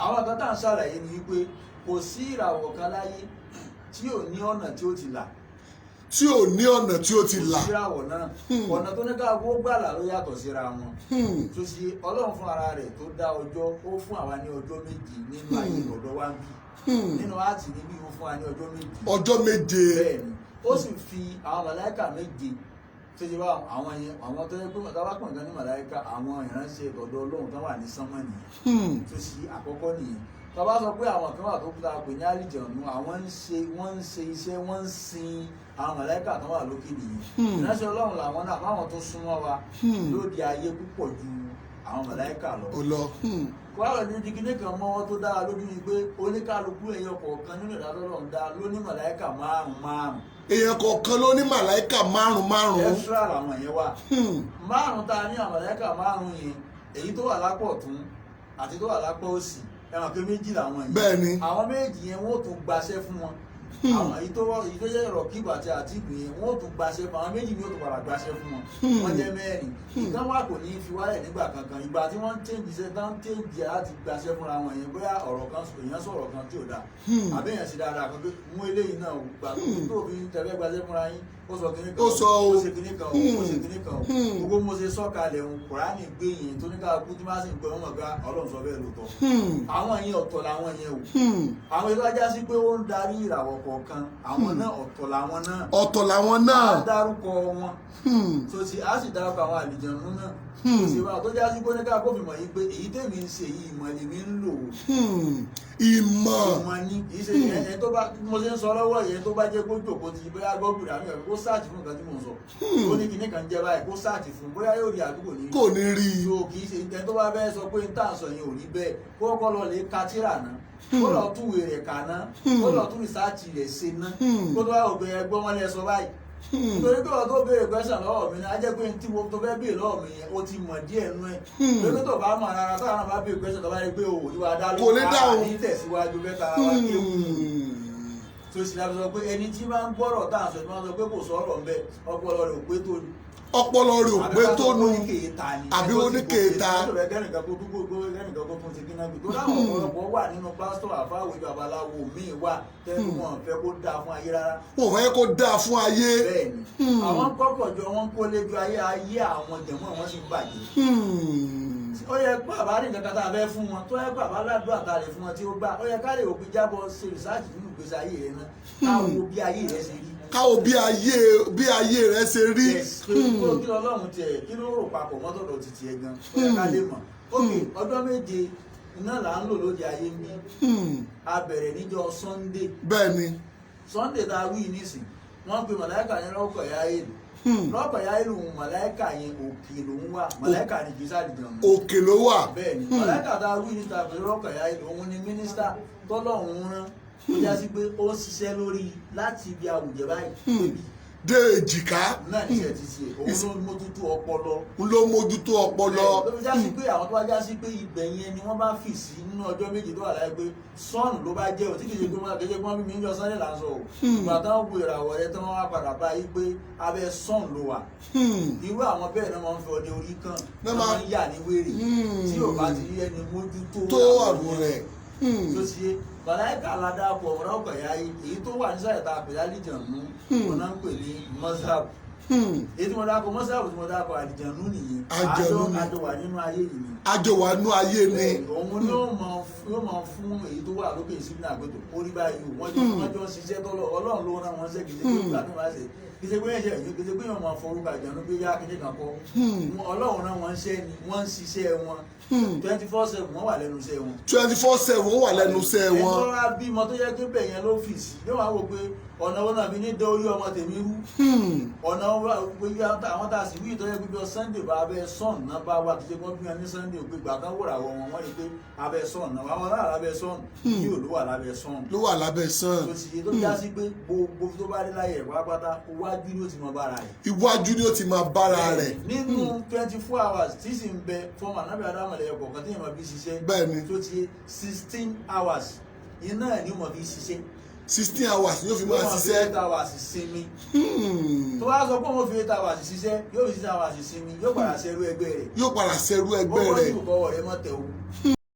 Àwọn kan tá à ń ṣàlàyé ni wípé kò sí ìràwọ̀ kan láyé tí ò ní ọ̀nà tí ó ti là. Tí ò ní ọ̀nà tí ó ti Kò là. sí ìràwọ̀ náà, ọ̀nà tó ní ká gbó gbàlà ló yàtọ̀ síra wọn. Tó ṣe Ọlọ́run fún ara rẹ̀ tó dá ọjọ́, ó fún àwa ní ọjọ́ 7 nínú ayé ọ̀dọ́ wa ń bí nínú àti níbí, ó fún wa ní ọjọ́ 7. Ọjọ́ 7. Bẹ́ẹ̀ ni, ó sì fi àwọn màláíkà 7 tó ṣe bá àwọn yẹn, àwọn tó yẹ pé tábà pọ̀ nǹkan ní màláíkà, àwọn ìránṣẹ́ ọ̀dọ̀ Ọlọ́run tó wà ní sánmọ̀ nìyẹn. Tó ṣe àkọ́kọ́ nìyẹn. Tá bá sọ pé àwọn kan wà tó kúta pè ní àlìjẹ̀nù, àwọn ń ṣe, wọ́n ń ṣe iṣẹ́, wọ́n ń sin àwọn màláíkà tó wà lókè nìyẹn. Ìránṣẹ́ Ọlọ́run làwọn náà, fáwọn tó súnmọ́ wa lóde ayé púpọ̀ ju àwọn màláíkà lọ. Ó lọ. Kwara ní dígíní kan mọ́wọ́ tó dára lójú ni pé oníkálukú ẹyọ kọ̀ọ̀kan nínú ìdádọ́rọ̀ ń dá ló ní màláíkà márùn márùn. Èèyàn kọ̀ọ̀kan ló ní màláìkà márùn márùn. Extra làwọn yẹn wà. Márùn tá a ní, àwọn màláíkà márùn yẹn, èyí tó wà lápò ọ̀tún àti tó wà lápò òsì, ẹ̀wọ̀n pé méjì làwọn yẹn. Bẹ́ẹ̀ ni. Àwọn méjì yẹn, wọ́n ó tún gbaṣẹ́ fún wọn. Àwọn èyí tó jẹ́ rọ̀kìbù àti àtìbù yẹn, wọ́n ó tún gbaṣẹ́ fún àwọn méjì, ni ó tún padà gbaṣẹ́ fún wọn. Wọ́n jẹ́ mẹ́rin. Ìkan wà, kò ní í fi wálẹ̀ nígbà kankan. Ìgbà tí wọ́n ń change iṣẹ́ tán, ń change láti gbaṣẹ́ fúnra wọn yẹn, bóyá ọ̀rọ̀ kan, èèyàn sọ̀rọ̀ kan tí ò dáa, àbí èèyàn ṣe dáadáa kan pé mú eléyìí náà gbà tó fi tẹ̀fẹ́ gbaṣẹ́ fúnra yín, ó sọ kinní kan, Ó sọ o. ó ṣe kinní kan o, ó ṣe kinní kan o. Gbogbo mo ṣe sọ́kalẹ̀ òun, Kùránì gbé yẹn tó ní ká kú tí má sì ń gbọ́ wọn mọ̀ pé Ọlọ́run sọ bẹ́ẹ̀ lóòótọ́. Àwọn yẹn, ọ̀tọ̀ làwọn yẹn o. Àwọn ètò ajá sí pé ó ń darí ìràwọ̀ kọ̀ọ̀kan, àwọn náà, ọ̀tọ̀ làwọn náà. Ọ̀tọ̀ làwọn náà. Á dárúkọ wọn tó ti á sì dárúkọ àwọn àlìjẹ̀nú náà tó ṣe wá tó já sí pé ní ká kófì mọ̀ yìí pé èyí tèmi ń ṣe yìí, ìmọ̀ lèmi ń lò ó. Ìmọ̀. Ìmọ̀ ni, kì í ṣe ẹni tó bá mo ṣe ń sọ lọ́wọ́ yẹn, tó bá jẹ́ kó jòkó ti bóyá gọ́gùn rà mí, ọ̀rẹ́ kó search fún nǹkan tí mò ń sọ. Ó ní kinní kan jẹ́ báyìí, kó search fún, bóyá yóò rí àdúgbò ní. Kò ní rí i. So kì í ṣe ẹni tó bá fẹ́ sọ pé n tà ń sọ yẹn ò rí bẹ́ẹ̀, kó kọ́kọ́ lọ lè ka tírà náà, kó lọ túwèé rẹ̀ kà ná, kó lọ tún research rẹ̀ ṣe ná, kó tó wá ògbé ẹgbọ́n wọn lẹ sọ báyìí. Nítorí pé wọn tó béèrè question lọ́wọ́ mi ni, á jẹ́ pé tí mo tó fẹ́ béèrè lọ́wọ́ mi yẹn, ó ti mọ̀ díẹ̀ nú ẹ̀. Lórí tó bá mọ̀ rárá, táwọn náà bá béèrè question, tó bá rí pé o ò ní wàá dá Kò lè dáhùn. ní tẹ̀síwájú fẹ́ tara wa kéwù. Tó sì láti sọ pé ẹni tí máa ń gbọ́rọ̀ tá à ń sọ, tí wọ́n sọ pé kò sọ̀rọ̀ ńbẹ, ọpọlọ rẹ̀ ò pé tó ni. Ọpọlọ rẹ̀ ò pé tó nu. Àbí Àbí oníkèéta. Kẹ́nìkan kó tún gbogbo, kẹ́nìkan kó tún ṣe kí náà gbé tó láwọn ọ̀pọ̀lọpọ̀ wà nínú pásítọ̀, àfáwé, babaláwo míì wà tẹ́lẹ̀, wọn fẹ́ kó dáa fún ayé rárá. Wọn ò fẹ́ kó dáa fún ayé. Bẹ́ẹ̀ ni, àwọn kọ́kọ̀ jọ, wọ́n kó léjú ayé, ayé àwọn jẹ̀mọ́ wọn sì ń bàjẹ́. Ó yẹ pé àbá ní nǹkan kan tá a fẹ́ fún wọn, tó yẹ pé àbá ládùúgbò àtàlẹ̀ fún wọn tí ó gbà, ó yẹ ká lè òpin jábọ̀ ṣe research nínú ìgbésí ayé rẹ náà, ká wo bí ayé rẹ ṣe rí. Káwo bí ayé rẹ̀ ṣe rí. Yes, pé kí lọ́lọ́run tiẹ̀, kí ló rò papọ̀ mọ́tòdò títí ẹ̀ gan, ó yẹ ká lè mọ̀. Ok, ọjọ́ 7 iná là ń lò lóde ayé ń bí. A bẹ̀rẹ̀ níjọ́ Sunday. Bẹ́ẹ̀ ni. Sunday tá a wí nísìn, wọ́n pe màláìkà ní rọ́kọ̀ ya èlò. Rọ́kọ̀ ya èlò, òun màláìkà yẹn, òkè lòún wà. Màláìkà ní kì í sàdìjàn. Òkè ló wà. Bẹ́ẹ̀ ni, màláìkà tá a wí níta pé rọ́kọ̀ ya èlò, òun ni mínísítà tọ́lọ́run rán, ó já sí pé ó ń ṣiṣẹ́ lórí láti ibi àwùjẹ báyìí débi dé èjìká. Náà níṣẹ́ ti ṣe, òun ló mójútó ọpọlọ. Ló mójútó ọpọlọ. Ló fi já sí pé àwọn tó wá já sí pé ibẹ̀ yẹn ni wọ́n bá fì sí nínú ọjọ́ 7 tó wà láyé, pé sọ́ọ̀nù ló bá jẹ́ o, tí kì í ṣe pé wọ́n kì í ṣe pé wọ́n bí mi ń jọ Sunday là ń sọ o. Ìgbà táwọn wo ìràwọ̀ rẹ tí wọ́n wá padà bá yí pé abẹ́ sọ́ọ̀nù ló wà, irú àwọn bẹ́ẹ̀ náà máa ń fi ọdẹ orí kan Náà náà máa ń yà ní wèrè tí ò bá ti rí ẹni mójútó tó àwọn àrùn yẹn. rẹ̀. Tó ti yé, màláìkà aládàpọ̀ ọ̀rọ̀ ọkọ̀ ya yìí, èyí tó wà nísàlẹ̀ tá a pè lálìjànú, wọn náà ń pè ní mọ́sáàbù. Èyí tí mo dákọ̀ mọ́sáàbù, tí mo dákọ̀ àlìjànú nìyẹn. Àjànú ni. Àjọ wà nínú ayé yìí ni. Àjọ wà nú ayé ni. Òun ni yóò máa fún èyí tó wà lókè síbi náà pé tó ó rí báyìí o. Wọ́n jọ ń ṣiṣẹ́ tọ́lọ̀, Ọlọ́run ló rán wọn ṣẹ́. Kì í ṣe pé ìgbà tó máa ṣe, kì í ṣe pé ẹ̀ṣẹ̀ yìí, kì í ṣe pé yóò máa forúkọ àjànú pé yá kíní kan kọ́. Ọlọ́run rán wọn ṣẹ́ ni, wọ́n ń ṣiṣẹ́ wọn 24/7, wọ́n wà lẹ́nu iṣẹ́ wọn. 24/7, ó wà lẹ́nu iṣẹ́ Ẹni wọn. tó wá bímọ tó yẹ pé bẹ́ẹ̀ yẹn ló fì sí, yóò wá wò pé ọ̀nà wọn náà fi ní dé orí ọmọ tèmi rú. Ọ̀nà àwọn tá a sì wí tó yẹ pé bí ọ Sunday bá abẹ́ sọ́ọ̀n náà bá wà, kì í ṣe pé wọ́n bí wọn ní Sunday, ò pé gbà tán wòrà wọ wọn, wọ́n rí pé abẹ́ sọ́ọ̀n náà àwọn náà lábẹ́ sọ́ọ̀n yìí ò ló wà lábẹ́ sọ́ọ̀n. Ló wà lábẹ́ sàn. Tó ti yé, tó já sí pé gbogbo tó bá rí láyé rẹ̀ pátápátá, iwájú ni ó ti mọ bára rẹ̀. Iwájú ni ó ti máa bára rẹ̀. Nínú 24 hours tí sì ń bẹ fọmọ anábì adámọ̀lẹ̀ kọ̀ọ̀kan tí yẹn máa fi ṣiṣẹ́, Bẹ́ẹ̀ni. tó ti yé, 16 hours iná ẹ̀ ni ó máa fi ṣiṣẹ́. 16 hours ni ó fi máa Yóò máa fi ṣiṣẹ́. 8 hours sinmi. Tó bá sọ pé òun fi 8 hours ṣiṣẹ́, yóò fi 6 hours sinmi, yóò padà ṣerú ẹgbẹ́ rẹ̀. Yóò padà ṣerú ẹgbẹ́ Ó rẹ̀. wọ́n sì kọ́wọ́ rẹ̀ mọ́ tẹ̀ o.